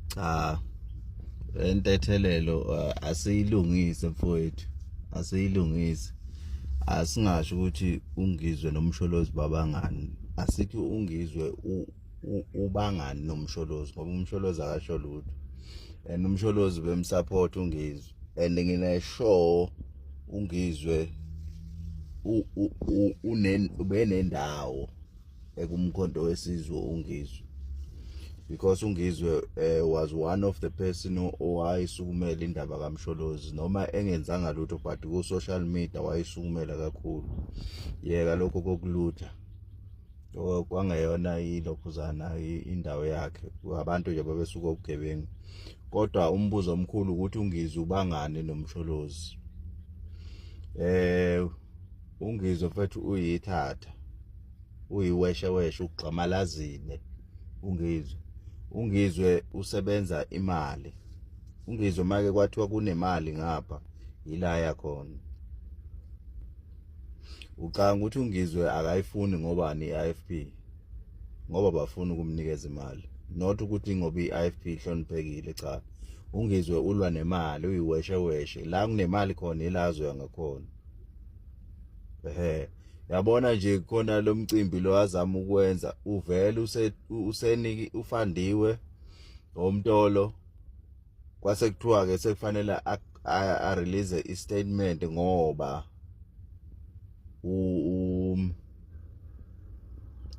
Cha, entethelelo asiyilungise mfowethu, asiyilungise. Asingasho ukuthi uNgizwe noMsholozi babangani, asithi uNgizwe ubangani noMsholozi, ngoba uMsholozi akasho lutho and uMsholozi bemsupport uNgizwe, and ngine-sure uNgizwe ubenendawo ekuMkhonto weSizwe uNgizwe, because uNgizwe was one of the person owayisukumela indaba kaMsholozi, noma engenzanga lutho, but ku social media wayisukumela kakhulu. Yeka lokho kokulutha kwangeyona ilokhuzana indawo yakhe, abantu nje babesuka ubugebengu. Kodwa umbuzo omkhulu ukuthi uNgizwe ubangani noMsholozi. UNgizwe mfethu uyithatha, uyiwesheweshe, ugxamalazile uNgizwe. UNgizwe usebenza imali. UNgizwe make kwathiwa kunemali ngapha, yila yakhona. Ucanga ukuthi uNgizwe akayifuni ngobani i-IFP? Ngoba bafuna ukumnikeza imali, not ukuthi ngoba i-IFP ihloniphekile. Cha, uNgizwe ulwa nemali, uyiwesheweshe. La kunemali khona ila azoya ngakhona. Ehe, yabona nje khona lo mcimbi lo azama ukwenza, uvele useniki ufandiwe omntolo, kwase kuthiwa ke sekufanele a release i statement ngoba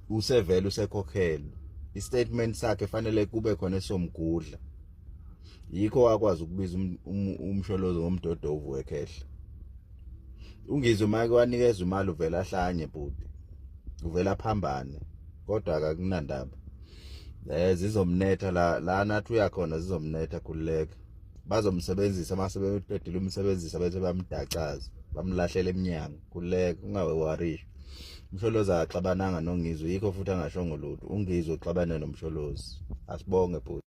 usevele usekhokhele i-statement sakhe, fanele kube khona esomgudla. Yikho wakwazi ukubiza uMsholozi ngomdodovu wekhehla. UNgizwe make wanikeza imali, uvela ahlanye bhuti, uvela phambane, kodwa akakunandaba. Zizomnetha la la nathi uyakhona, zizomnetha, khululeka. Bazomsebenzisa, mase beqedile umsebenzisa bese bamdacaza, bamlahlela eminyango. Khululeka, ungawe-worry. UMsholozi akaxabananga noNgizwe, yikho futhi angashongo lutho. UNgizwe uxabane noMsholozi. Asibonge bhuti.